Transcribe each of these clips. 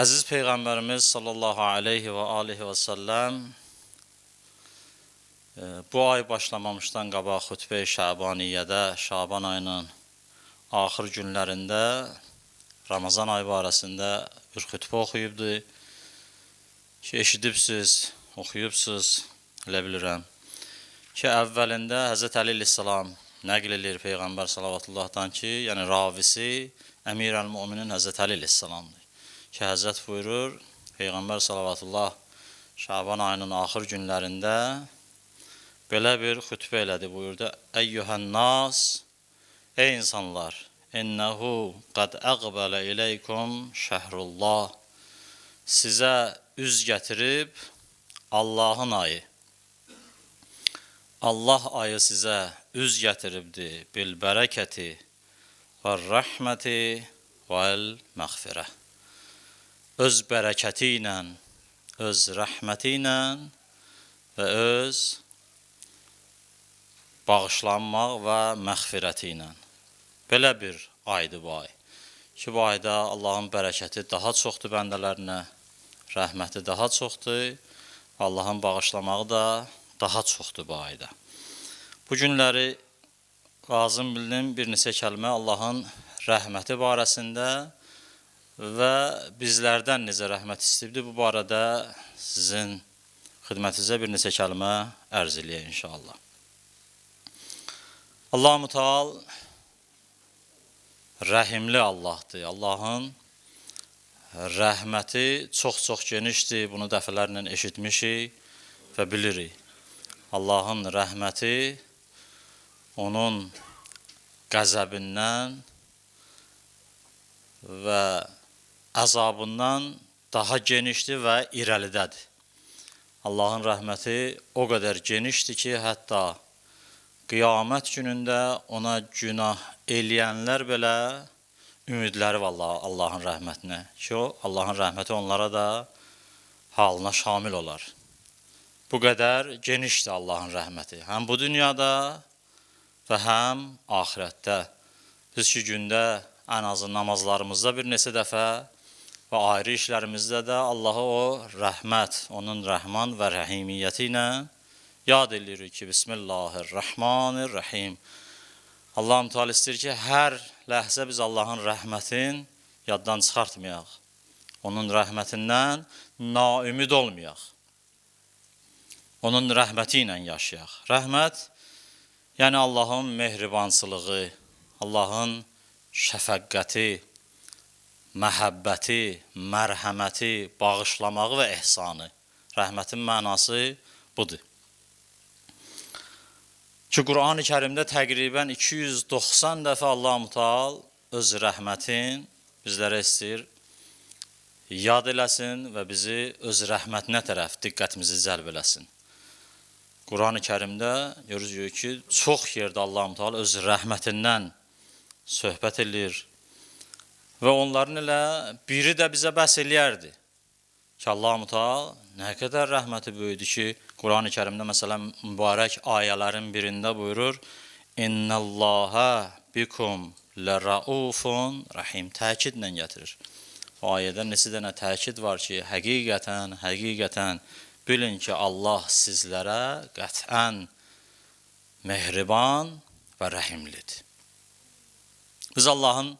Əziz Peyğəmbərimiz sallallahu aleyhi və alihi və səlləm bu ay başlamamışdan qabaq xütbə-i Şəbaniyyədə, Şaban ayının axır günlərində Ramazan ayı barəsində bir xütbə oxuyubdu ki, eşidibsiz, oxuyubsuz, elə bilirəm ki, əvvəlində Həzrət Əli əleyhissalam nəql eləyir Peyğəmbər salavatullahdan ki, yəni ravisi Əmir əl-Müminin Həzrət Əli əleyhissalamdır. Ki, Həzrət buyurur, Peyğəmbər salavatullah Şaban ayının axır günlərində belə bir xütbə elədi, buyurdu: Əyyuhən nas, ey insanlar, innəhu qad əqbələ iləykum şəhrullah, sizə üz gətirib Allahın ayı. Allah ayı sizə üz gətiribdi bil bərəkəti və rəhməti vəl məğfirə. Öz bərəkəti ilə, öz rəhməti ilə və öz bağışlanmaq və məğfirəti ilə. Belə bir aydır bu ay. Ki, bu ayda Allahın bərəkəti daha çoxdur bəndələrinə, rəhməti daha çoxdur, Allahın bağışlamağı da daha çoxdur bu ayda. Bu günləri lazım bildim bir neçə kəlmə Allahın rəhməti barəsində və bizlərdən necə rəhmət istəyibdir, bu barədə sizin xidmətinizə bir neçə kəlmə ərz eləyək inşallah. Allah Müteal rəhimli Allahdır. Allahın rəhməti çox-çox genişdir. Bunu dəfələrlə eşitmişik və bilirik. Allahın rəhməti onun qəzəbindən və əzabından daha genişdir və irəlidədir. Allahın rəhməti o qədər genişdir ki, hətta qiyamət günündə ona günah eləyənlər belə ümidləri var Allahın rəhmətinə ki, o Allahın rəhməti onlara da halına şamil olar. Bu qədər genişdir Allahın rəhməti. Həm bu dünyada və həm axirətdə. Biz ki, gündə ən azı namazlarımızda bir neçə dəfə və ayrı işlərimizdə də Allahı o rəhmət, onun rəhman və rəhimiyyəti ilə yad edirik ki, Bismillahirrahmanirrahim. Allah Müteal istəyir ki, hər ləhzə biz Allahın rəhmətin yaddan çıxartmayaq. Onun rəhmətindən naümid olmayaq. Onun rəhməti ilə yaşayaq. Rəhmət, yəni Allahın mehribansılığı, Allahın şəfəqəti, məhəbbəti, mərhəməti, bağışlamağı və ehsanı. Rəhmətin mənası budur. Ki, Qur'an-ı Kərimdə təqribən 290 dəfə Allah Müteal öz rəhmətin bizlərə istəyir, yad eləsin və bizi öz rəhmətinə tərəf diqqətimizi cəlb eləsin. Qur'an-ı Kərimdə görürük ki, çox yerdə Allah Müteal öz rəhmətindən söhbət eləyir və onların elə biri də bizə bəs eləyərdi ki, Allah Müteal nə qədər rəhməti böyüdü ki, Qur'an-ı Kərimdə məsələn mübarək ayələrin birində buyurur: İnnallaha bikum ləraufun rəhim. Təkidlə gətirir. Bu ayədə neçə dənə təkid var ki, həqiqətən, həqiqətən bilin ki, Allah sizlərə qətən mehriban və rəhimlidir. Biz Allahın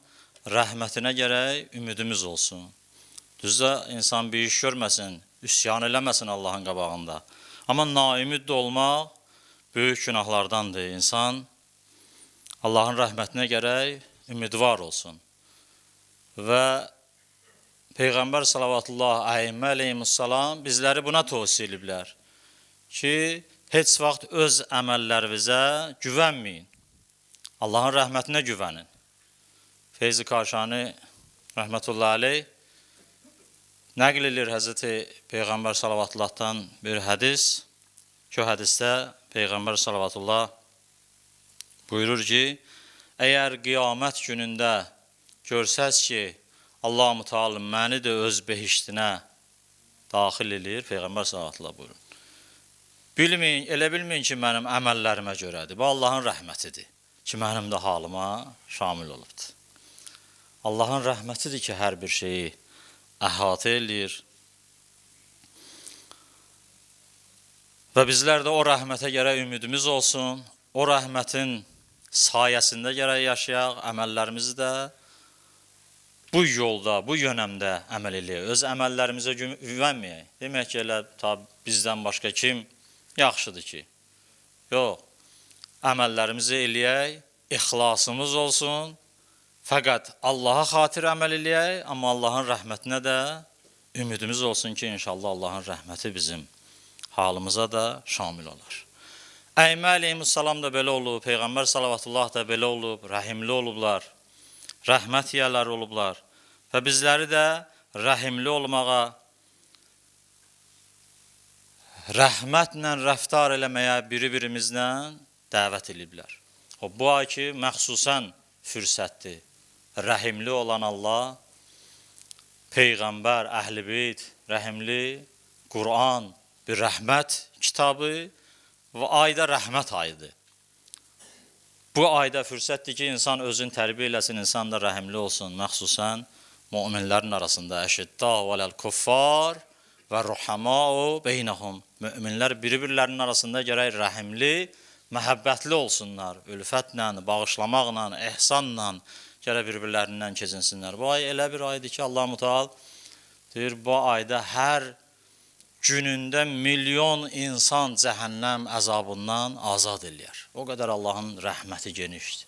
rəhmətinə gərək ümidimiz olsun. Düzdür, insan bir iş görməsin, üsyan eləməsin Allahın qabağında. Amma naümid də olmaq böyük günahlardandır. İnsan Allahın rəhmətinə gərək ümidvar olsun. Və Peyğəmbər salavatullah əimmə əleyhissalam bizləri buna tövsiyə ediblər ki, heç vaxt öz əməllərinizə güvənməyin. Allahın rəhmətinə güvənin. Feyzi Kaşani rəhmətullahi əleyh nəql edir Həzrəti Peyğəmbər salavatullahdan bir hədis ki, o hədisdə Peyğəmbər salavatullah buyurur ki, əgər qiyamət günündə görsəz ki, Allah Müteal məni də öz behiştinə daxil eləyir, Peyğəmbər salavatullah buyurur. Bilməyin, elə bilməyin ki, mənim əməllərimə görədir. Bu Allahın rəhmətidir ki, mənim də halıma şamil olubdur. Allahın rəhmətidir ki, hər bir şeyi əhatə eləyir. Və bizlər də o rəhmətə gərək ümidimiz olsun, o rəhmətin sayəsində gərək yaşayaq, əməllərimizi də bu yolda, bu yönəmdə əməl eləyək. Öz əməllərimizə güvənməyək. Demək ki, elə ta bizdən başqa kim yaxşıdır ki? Yox, əməllərimizi eləyək, ixlasımız olsun, fəqət Allaha xatir əməl eləyək, amma Allahın rəhmətinə də ümidimiz olsun ki, inşallah Allahın rəhməti bizim halımıza da şamil olar. Əimmə əleyhissalam da belə olub, Peyğəmbər salavatullah da belə olub, rəhimli olublar, rəhmət yiyələri olublar və bizləri də rəhimli olmağa, rəhmətlə rəftar eləməyə biri-birimizlə dəvət ediblər. Bu ay ki, məxsusən fürsətdir. Rəhimli olan Allah, Peyğəmbər, Əhl-i Beyt, rəhimli, Quran bir rəhmət kitabı və ayda rəhmət ayıdır. Bu ayda fürsətdir ki, insan özünü tərbiyə eləsin, insan da rəhimli olsun. Məxsusən müminlərin arasında əşiddə vələl-kuffar və ruhamau beynəhum. Müminlər biri-birlərinin arasında gərək rəhimli, məhəbbətli olsunlar. Ülfətlə, bağışlamaqla, ehsanla gərək bir-birlərindən keçinsinlər. Bu ay elə bir aydır ki, Allah Müteal deyir, bu ayda hər günündə milyon insan cəhənnəm əzabından azad eləyər. O qədər Allahın rəhməti genişdir.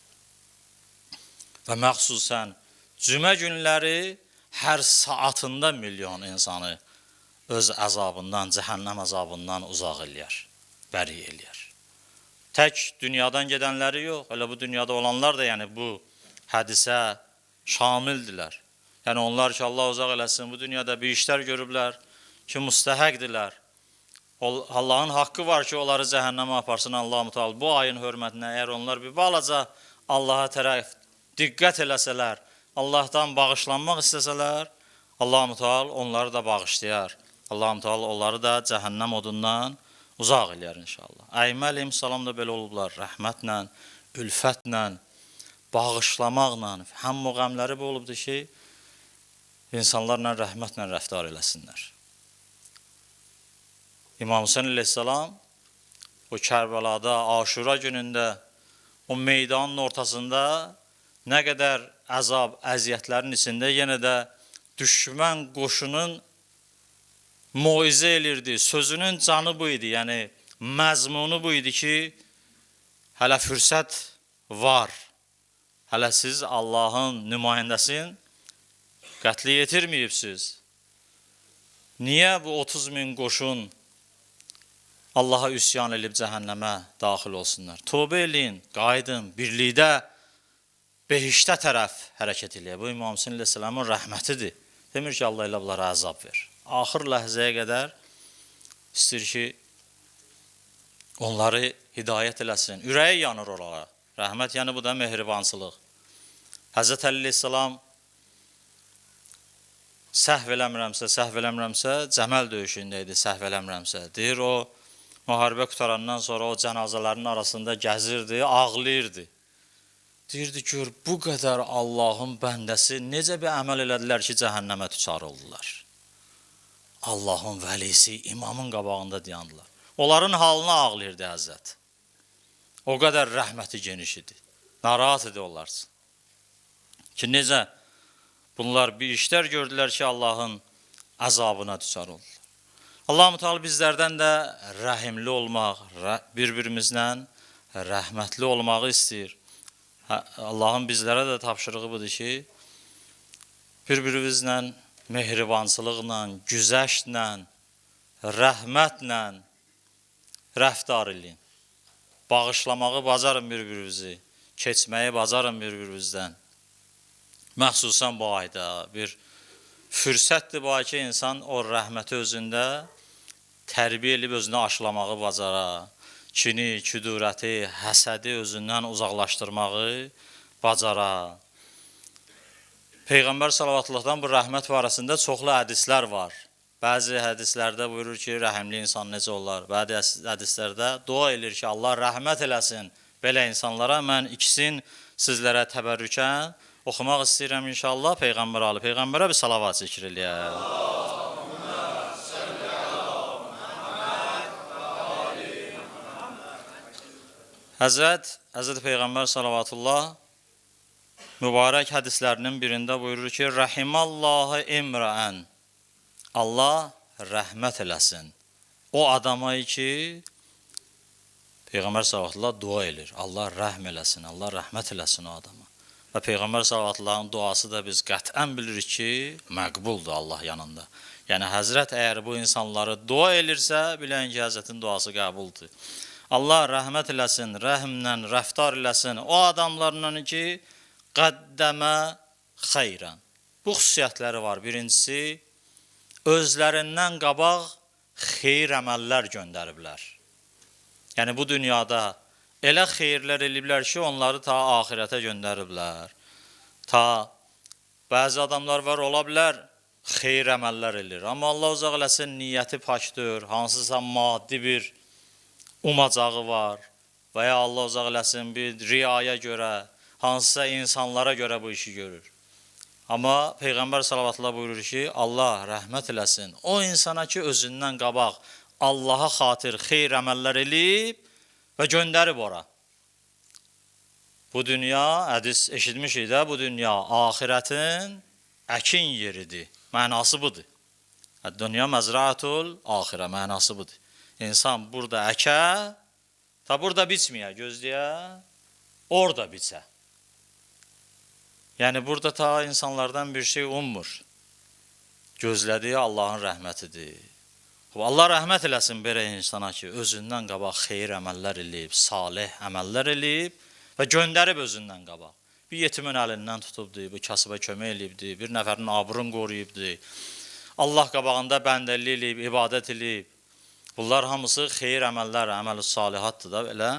Və məxsusən cümə günləri hər saatında milyon insanı öz əzabından, cəhənnəm əzabından uzaq eləyər, bəri eləyər. Tək dünyadan gedənləri yox, elə bu dünyada olanlar da yəni bu hədisə şamildirlər. Yəni onlar ki, Allah uzaq eləsin, bu dünyada bir işlər görüblər ki, müstəhəqdirlər. Allahın haqqı var ki, onları cəhənnəmə aparsın Allah Müteal. Bu ayın hörmətinə əgər onlar bir balaca Allaha tərəf diqqət eləsələr, Allahdan bağışlanmaq istəsələr, Allah Müteal onları da bağışlayar. Allah Müteal onları da cəhənnəm odundan uzaq eləyər inşallah. Əimmə əleyhissalam da belə olublar, rəhmətlə, ülfətlə, bağışlamaqla, həm o qəmləri bu olubdur ki, insanlarla rəhmətlə rəftar eləsinlər. İmam Hüseyn əleyhissalam o Kərbəlada, Aşura günündə, o meydanın ortasında nə qədər əzab, əziyyətlərin içində yenə də düşmən qoşunun moizə elirdi. Sözünün canı bu idi, yəni məzmunu bu idi ki, hələ fürsət var. Hələ siz Allahın nümayəndəsini qətli yetirməyibsiniz. Niyə bu 30 min qoşun Allaha üsyan elib cəhənnəmə daxil olsunlar? Tövbə eləyin, qayıdın, birlikdə behiştə tərəf hərəkət eləyək. Bu İmam Hüseyn əleyhissalamın rəhmətidir. Demir ki, Allah elə bunlara əzab ver. Axır ləhzəyə qədər istəyir ki, onları hidayət eləsin. Ürəyi yanır oralara. Rəhmət, yəni bu da mehribansılıq. Həzrət Əli əleyhissalam səhv eləmirəmsə, Cəməl döyüşündə idi, səhv eləmirəmsə. Deyir, o müharibə qutarandan sonra o cənazələrin arasında gəzirdi, ağlayırdı. Deyirdi, gör, bu qədər Allahın bəndəsi necə bir əməl elədilər ki, cəhənnəmə düçar oldular. Allahın vəlisi, imamın qabağında dayandılar. Onların halına ağlayırdı Həzrət. O qədər rəhməti geniş idi. Narahat idi onlar üçün. Ki, necə bunlar bir işlər gördülər ki, Allahın əzabına düçar oldular. Allah Müteal bizlərdən də rəhimli olmaq, bir-birimizlə rəhmətli olmağı istəyir. Allahın bizlərə də tapşırığı budur ki, bir-birimizlə mehribançılıqla, güzəştlə, rəhmətlə rəftar eləyin. Bağışlamağı bacarın bir-birimizi, keçməyi bacarın bir-birimizdən. Məxsusən bu ayda bir fürsətdir bu ay ki, insan o rəhməti özündə tərbiyə edib özünü aşılamağı bacara, kini, küdurəti, həsədi özündən uzaqlaşdırmağı bacara. Peyğəmbər salavatlıqdan bu rəhmət barəsində çoxlu hədislər var. Bəzi hədislərdə buyurur ki, rəhimli insan necə olar? Bəzi hədislərdə dua edir ki, Allah rəhmət eləsin belə insanlara. Mən ikisin sizlərə təbərrükən oxumaq istəyirəm inşallah Peyğəmbər ali. Peyğəmbərə bir salavat zikr eləyək. Həzrət Peyğəmbər salavatullah mübarək hədislərinin birində buyurur ki, Rəhimallahu imrəən, Allah rəhmət eləsin. O adama ki, Peyğəmbər salavatullah dua eləyir. Allah rəhm eləsin, Allah rəhmət eləsin o adama. Və Peyğəmbər salavatullahın duası da biz qətlən bilirik ki, məqbuldur Allah yanında. Yəni, Həzrət əgər bu insanları dua elirsə, bilən ki, Həzrətin duası qəbuldur. Allah rəhmət eləsin, rəhmlə rəftar eləsin o adamlarla ki, qəddəmə xeyrən. Bu xüsusiyyətləri var. Birincisi, özlərindən qabaq xeyir əməllər göndəriblər. Yəni, bu dünyada elə xeyirlər eləyiblər ki, onları ta axirətə göndəriblər. Ta bəzi adamlar var, ola bilər, xeyir əməllər eləyir. Amma Allah uzaq eləsin, niyyəti pakdır, hansısa maddi bir umacağı var və ya Allah uzaq eləsin, bir riyaya görə, hansısa insanlara görə bu işi görür. Amma Peyğəmbər salavatullah buyurur ki, Allah rəhmət eləsin o insana ki, özündən qabaq Allaha xatir xeyir əməllər eləyib və göndərib ora. Bu dünya, hədis eşitmişik də, bu dünya axirətin əkin yeridir. Mənası budur. Dünya məzraatul axirə, mənası budur. İnsan burada əkə, ta burada biçməyə, gözləyə, orada biçə. Yəni, burada ta insanlardan bir şey ummur. Gözlədiyi Allahın rəhmətidir. Allah rəhmət eləsin belə insana ki, özündən qabaq xeyir əməllər eləyib, salih əməllər eləyib və göndərib özündən qabaq. Bir yetimin əlindən tutubdur, bu kasıba kömək eləyibdir, bir nəfərin abrını qoruyubdur. Allah qabağında bəndəlik eləyib, ibadət eləyib. Bunlar hamısı xeyir əməllər, əməl-i salihatdır da belə.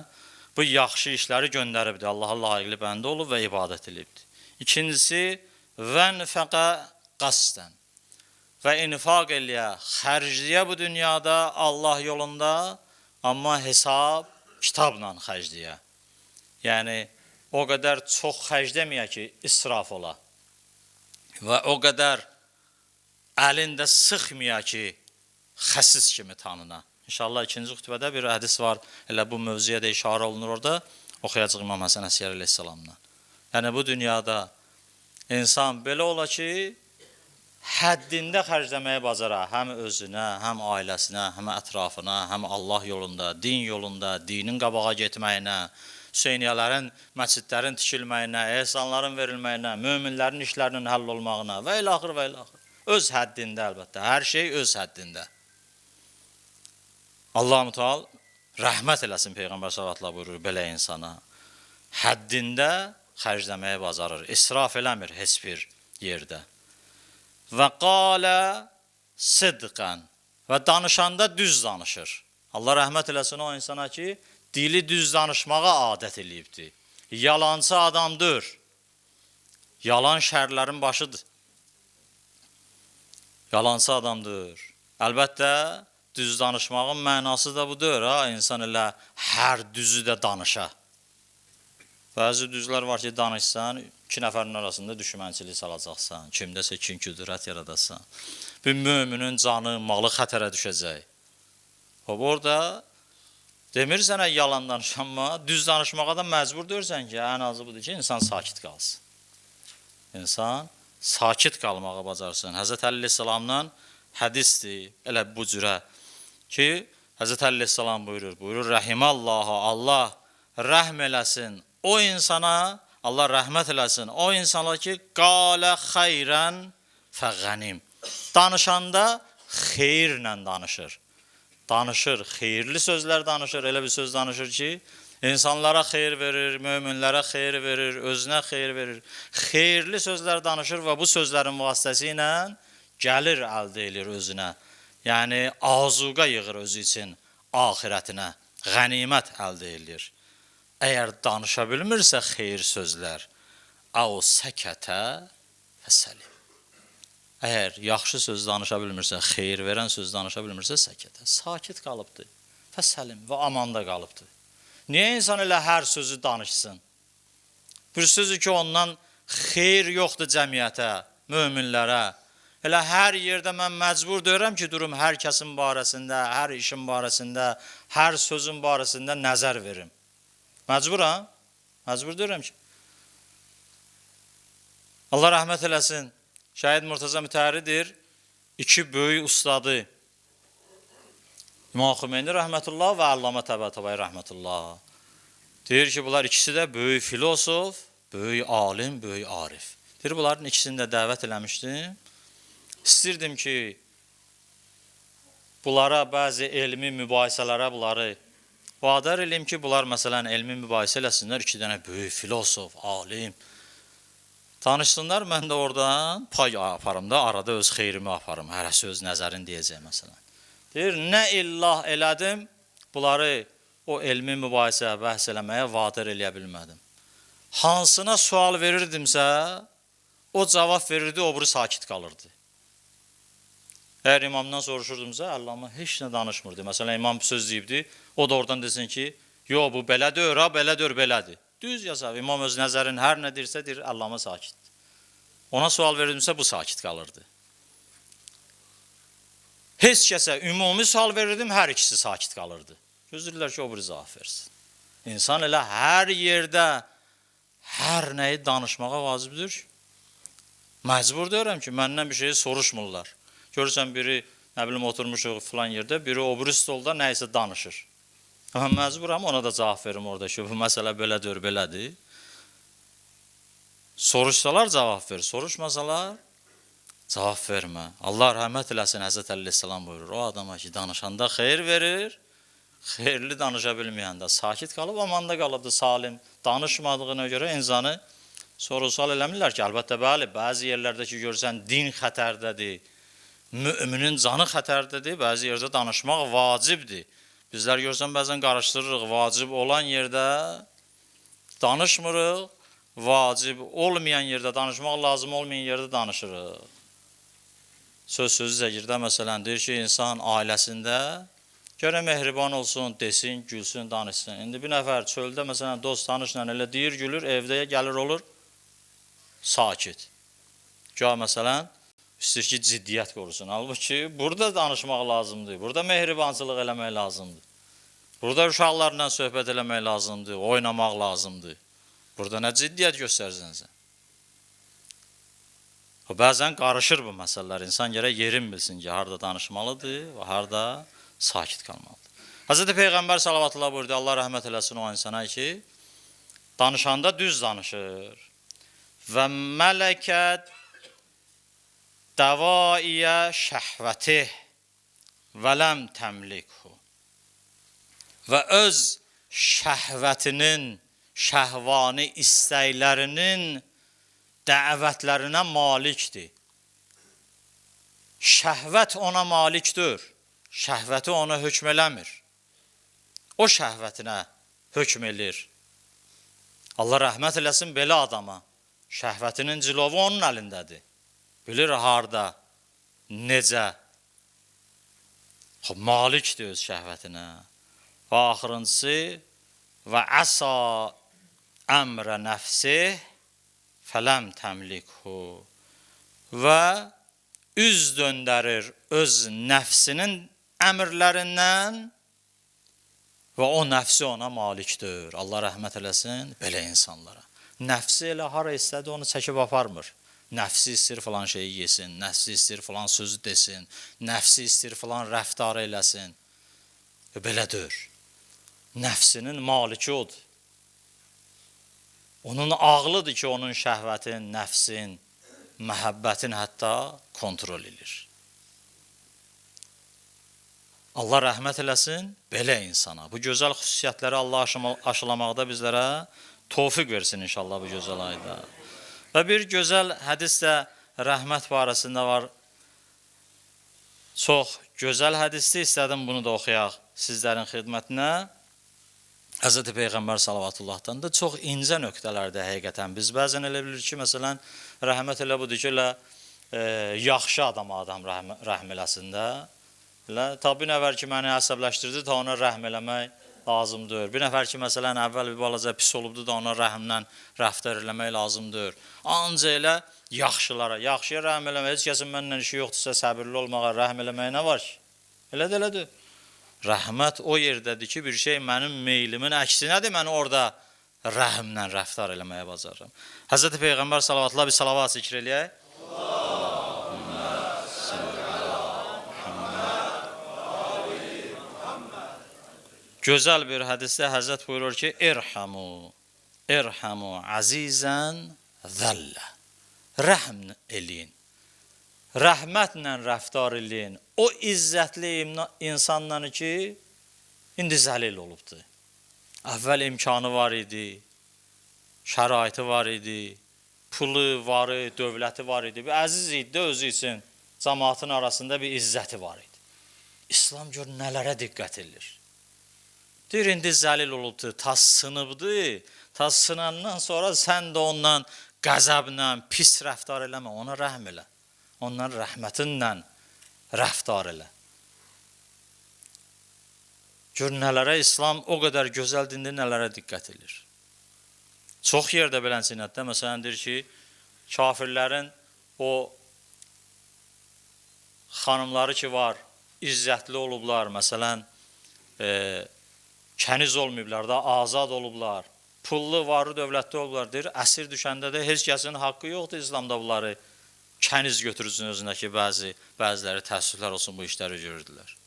Bu yaxşı işləri göndəribdir, Allaha layiqli bəndə olub və ibadət eləyibdir. İkincisi, vənfəqə qəsdən. Və infaq eləyə, xərcləyə bu dünyada Allah yolunda, amma hesab kitabla xərcləyə. Yəni, o qədər çox xərcləməyə ki, israf ola. Və o qədər əlində sıxmaya ki, xəsis kimi tanına. İnşallah ikinci xütbədə bir hədis var, elə bu mövzuya da işarə olunur orada, oxuyacaq İmam Həsən Əsgəri əleyhissalamdan. Yəni, bu dünyada insan belə ola ki, həddində xərcləməyi bacara, həm özünə, həm ailəsinə, həm ətrafına, həm Allah yolunda, din yolunda, dinin qabağa getməyinə, Hüseyniyyələrin, məscidlərin tikilməyinə, ehsanların verilməyinə, möminlərin işlərinin həll olmağına və ilaxır və ilaxır. Öz həddində əlbəttə, hər şey öz həddində. Allah-u Teala rəhmət eləsin Peyğəmbər sallallahu buyurur belə insana. Həddində xərcləməyi bacarır, israf eləmir heç bir yerdə. Və qalə sidqən, və danışanda düz danışır. Allah rəhmət eləsin o insana ki, dili düz danışmağa adət eləyibdir. Yalancı adamdır. Yalan şərlərin başıdır. Yalancı adamdır. Əlbəttə, düz danışmağın mənası da budur. Ha? İnsan elə hər düzü də danışa. Bəzi düzlər var ki, danışsan, iki nəfərin arasında düşmənçilik salacaqsan, kimdəsə kin küdurət yaradasan. Bir müminin canı, malı xətərə düşəcək. Hop, orada demir sənə yalan danışanma, düz danışmağa da məcbur deyirsən ki, ən azı budur ki, insan sakit qalsın. İnsan sakit qalmağa bacarsın. Həzrət Əli əleyhissalamdan hədisdir, elə bu cürə ki, Həzrət Əli əleyhissalam buyurur, Rəhimallaha, Allah rəhm eləsin o insana, Allah rəhmət eləsin o insana ki, qalə xeyrən fəğənim. Danışanda xeyirlə danışır. Danışır, xeyirli sözlər danışır, elə bir söz danışır ki, insanlara xeyir verir, möminlərə xeyir verir, özünə xeyir verir. Xeyirli sözlər danışır və bu sözlərin vasitəsilə gəlir əldə edir özünə. Yəni, azuqa yığır özü üçün axirətinə, qənimət əldə edir. Əgər danışa bilmirsə xeyir sözlər, əv səkətə fəsəlim. Əgər yaxşı söz danışa bilmirsə, xeyir verən söz danışa bilmirsə, səkətə. Sakit qalıbdır, fəsəlim və amanda qalıbdır. Niyə insan elə hər sözü danışsın? Bir sözü ki, ondan xeyir yoxdur cəmiyyətə, möminlərə. Elə hər yerdə mən məcbur deyirəm ki, durum hər kəsin barəsində, hər işin barəsində, hər sözün barəsində nəzər verim. Məcburam? Məcbur deyirəm ki. Allah rəhmət eləsin. Şəhid Murtaza Mütəhəridir. İki böyük ustadı. İmam Xümeyni rəhmətullah və Əllamə Təbətəbəyi rəhmətullah. Deyir ki, bunlar ikisi də böyük filosof, böyük alim, böyük arif. Deyir, bunların ikisini də dəvət eləmişdim. İstəyirdim ki, bunlara bəzi elmi mübahisələrə bunları vadar eləyim ki, bunlar məsələn elmi mübahisə eləsinlər, iki dənə böyük filosof, alim. Tanışsınlar, mən də oradan pay aparım da, arada öz xeyrimi aparım, hərəsi öz nəzərini deyəcək məsələn. Deyir, nə illah elədim, bunları o elmi mübahisə, bəhs eləməyə vadar eləyə bilmədim. Hansına sual verirdimsə, o cavab verirdi, o biri sakit qalırdı. Əgər imamdan soruşurdumsa, Əllamə heç nə danışmırdı. Məsələn, imam söz deyibdi, o da oradan desin ki, yox, bu belədir, ha, belədir, belədir. Düz yazar, imam öz nəzərin hər nə deyirsə, deyir, Əllamə sakitdir. Ona sual verirdimsə, bu sakit qalırdı. Heç kəsə ümumi sual verirdim, hər ikisi sakit qalırdı. Gözləyirlər ki, o bir cavab versin. İnsan elə hər yerdə hər nəyi danışmağa vacibdir. Məcbur deyirəm ki, məndən bir şeyi soruşmurlar. Görürsən, biri, nə bilim, oturmuşuq filan yerdə, biri o biri stolda nə isə danışır. Mən məcburam, ona da cavab verim orada ki, bu məsələ belədir, belədir. Soruşsalar cavab ver, soruşmasalar cavab vermə. Allah rəhmət eləsin, Həzrət Əleyhissalam buyurur. O adama ki, danışanda xeyir verir, xeyirli danışa bilməyəndə sakit qalıb, amanda qalıbdır salim. Danışmadığına görə insanı sorusal eləmirlər ki, əlbəttə, bəli, bəzi yerlərdə ki, görsən, din xətərdədir, müminin canı xətərdədir, bəzi yerdə danışmaq vacibdir. Bizlər görsən, bəzən qarışdırırıq, vacib olan yerdə danışmırıq, vacib olmayan yerdə danışmaq lazım olmayan yerdə danışırıq. Söz sözü zəkirdə məsələn, deyir ki, insan ailəsində görə mehriban olsun, desin, gülsün, danışsın. İndi bir nəfər çöldə məsələn, dost tanışla elə deyir, gülür, evdə gəlir olur, sakit. Güya məsələn, istəyir ki, ciddiyyət qorusun. Halbuki burada danışmaq lazımdır, burada mehribançılıq eləmək lazımdır. Burada uşaqlarla söhbət eləmək lazımdır, oynamaq lazımdır. Burada nə ciddiyyət göstərsən sən? Bəzən qarışır bu məsələlər. İnsan gərək yerin bilsin ki, harada danışmalıdır və harada sakit qalmalıdır. Həzrəti Peyğəmbər salavatullah buyurdu, Allah rəhmət eləsin o insana ki, danışanda düz danışır. Və mələkət dəvaiyə şəhvətih və ləm təmlikhu. Və öz şəhvətinin, şəhvani istəklərinin dəvətlərinə malikdir. Şəhvət ona malikdir. Şəhvəti ona hökm eləmir. O şəhvətinə hökm eləyir. Allah rəhmət eləsin belə adama. Şəhvətinin cilovu onun əlindədir. Bilir harda, necə. Xब, malikdir öz şəhvətinə. Və axırıncısı, və əsa əmrə nəfsih fələm təmlikhu. Və üz döndərir öz nəfsinin əmrlərindən və o nəfsi ona malikdir. Allah rəhmət eləsin belə insanlara. Nəfsi elə hara istədi onu çəkib aparmır. Nəfsi istəyir filan şeyi yesin, nəfsi istəyir filan sözü desin, nəfsi istəyir filan rəftarı eləsin. Belədir. Nəfsinin maliki odur. Onun ağlıdır ki, onun şəhvətin, nəfsin, məhəbbətin hətta kontrol edir. Allah rəhmət eləsin belə insana. Bu gözəl xüsusiyyətləri Allah aşılamaqda bizlərə tövfiq versin inşallah bu gözəl ayda. Və bir gözəl hədis də rəhmət barəsində var. Çox gözəl hədisdir, istədim bunu da oxuyaq sizlərin xidmətinə. Həzrəti Peyğəmbər salavatullahdan da çox incə nöqtələrdə həqiqətən. Biz bəzən elə bilirik ki, məsələn, rəhmət elə budur ki, elə yaxşı adama adam rəhm eləsin də. Elə, ta bir nəfər ki, məni əsəbləşdirdi, ta ona rəhm eləmək lazımdır. Bir nəfər ki, məsələn, əvvəl bir balaca pis olubdu da ona rəhmlə rəftar eləmək lazımdır. Ancaq elə yaxşılara, yaxşıya rəhm eləmək, heç kəsin mənimlə işi yoxdursa səbirli olmağa, rəhm eləməyə nə var ki? Elə də elədir. Rəhmət o yerdədir ki, bir şey mənim meylimin əksinədir, mən orada rəhmlə rəftar eləməyə bacarıram. Həzrəti Peyğəmbər salavatla bir salavat zikr eləyək. Gözəl bir hədisdə Həzrət buyurur ki, İrhamu, irhamu azizən zəllə. Rəhm eləyin, rəhmətlə rəftar eləyin. O izzətli insanla ki, indi zəlil olubdur. Əvvəl imkanı var idi, şəraiti var idi, pulu varı, dövləti var idi. Bir əziz idi də özü üçün, cəmaatın arasında bir izzəti var idi. İslam gör nələrə diqqət edir. Deyir, indi zəlil olubdur, tas sınıbdır. Tas sınandan sonra sən də ondan qəzəblə, pis rəftar eləmə, ona rəhm elə. Ondan rəhmətinlə rəftar elə. Gör, nələrə İslam o qədər gözəl dindir, nələrə diqqət edir. Çox yerdə belənsinətdə, məsələn, deyir ki, kafirlərin o xanımları ki var, izzətli olublar, məsələn, kəniz olmayıblar da, azad olublar, pullu, varlı, dövlətli olublar, deyir, əsir düşəndə də heç kəsin haqqı yoxdur İslamda bunları kəniz götürürsün özünə ki, bəziləri təəssüflər olsun bu işləri görürdülər.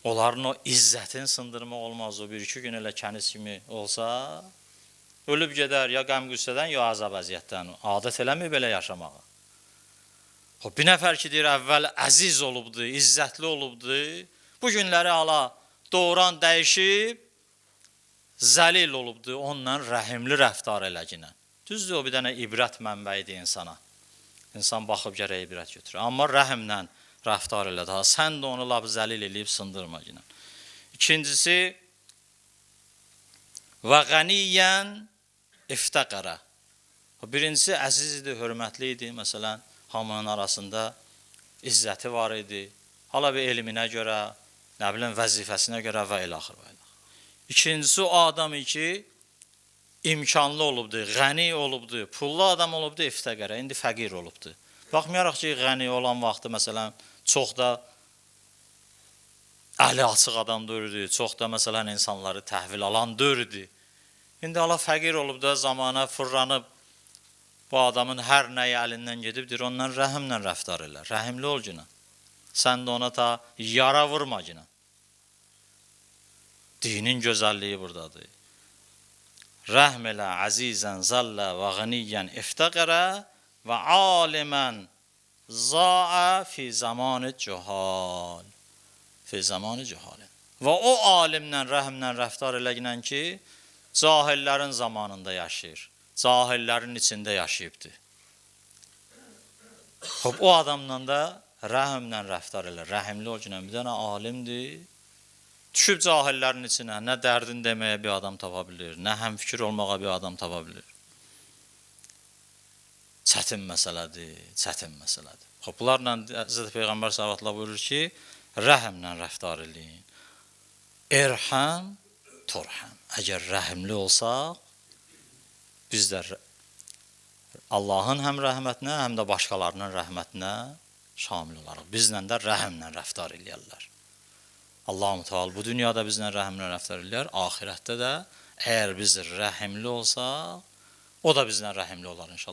Onların o izzətini sındırmaq olmaz, o bir-iki gün elə kəniz kimi olsa, ölüb gedər ya qəm-qüssədən, ya əzab əziyyətdən, adət eləmir belə yaşamağa. O, bir nəfər ki, deyir, əvvəl əziz olubdu, izzətli olubdu, bu günləri hala doğran dəyişib, zəlil olubdu, onunla rəhimli rəftar eləginə. Düzdür, o bir dənə ibrət mənbəyidir insana. İnsan baxıb gərək ibrət götürür. Amma rəhimlə rəftar elə daha. Sən də onu lap zəlil eləyib sındırma ginə. İkincisi, və qəniyyən iftəqərə. Birincisi, əziz idi, hörmətli idi. Məsələn, hamının arasında izzəti var idi. Hala bir elminə görə, nə bilim, vəzifəsinə görə və ilaxır və ilaxır. İkincisi, o adam ki, imkanlı olubdu, qəni olubdu, pullu adam olubdu, iftəqərə, indi fəqir olubdu. Baxmayaraq ki, qəni olan vaxtı, məsələn, çox da əli açıq adam döyürdü, çox da, məsələn, insanları təhvil alan döyürdü. İndi hala fəqir olub da, zamana fırlanıb, bu adamın hər nəyi əlindən gedibdir, ondan rəhimlə rəftar elə, rəhimli ol günə. Sən də ona ta yara vurma günə. Dinin gözəlliyi buradadır. Rəhm elə əzizən zəllə və qəniyyən iftəqərə və alimən zaə fi zamanı cühal. Fi zamanı cühal. Və o alimlə, rəhmlə rəftar eləginən ki, cahillərin zamanında yaşayır. Cahillərin içində yaşayıbdır. Xop, o adamla da rəhmlə rəftar elə. Rəhimli ol günə bir dənə alimdir. Düşüb cahillərin içinə, nə dərdin deməyə bir adam tapa bilir, nə həmfikir olmağa bir adam tapa bilir. Çətin məsələdir, çətin məsələdir. Xop, bunlarla Həzrəti Peyğəmbər sallallahu buyurur ki, rəhmlə rəftar eləyin. Erhəm, turhəm. Əgər rəhimli olsaq, biz də Allahın həm rəhmətinə, həm də başqalarının rəhmətinə şamil olarıq. Bizlə də rəhmlə rəftar eləyərlər. Allah-u Teala bu dünyada bizlə rəhmlə rəftar eləyər, axirətdə də əgər biz rəhimli olsaq, o da bizlə rəhimli olar inşallah.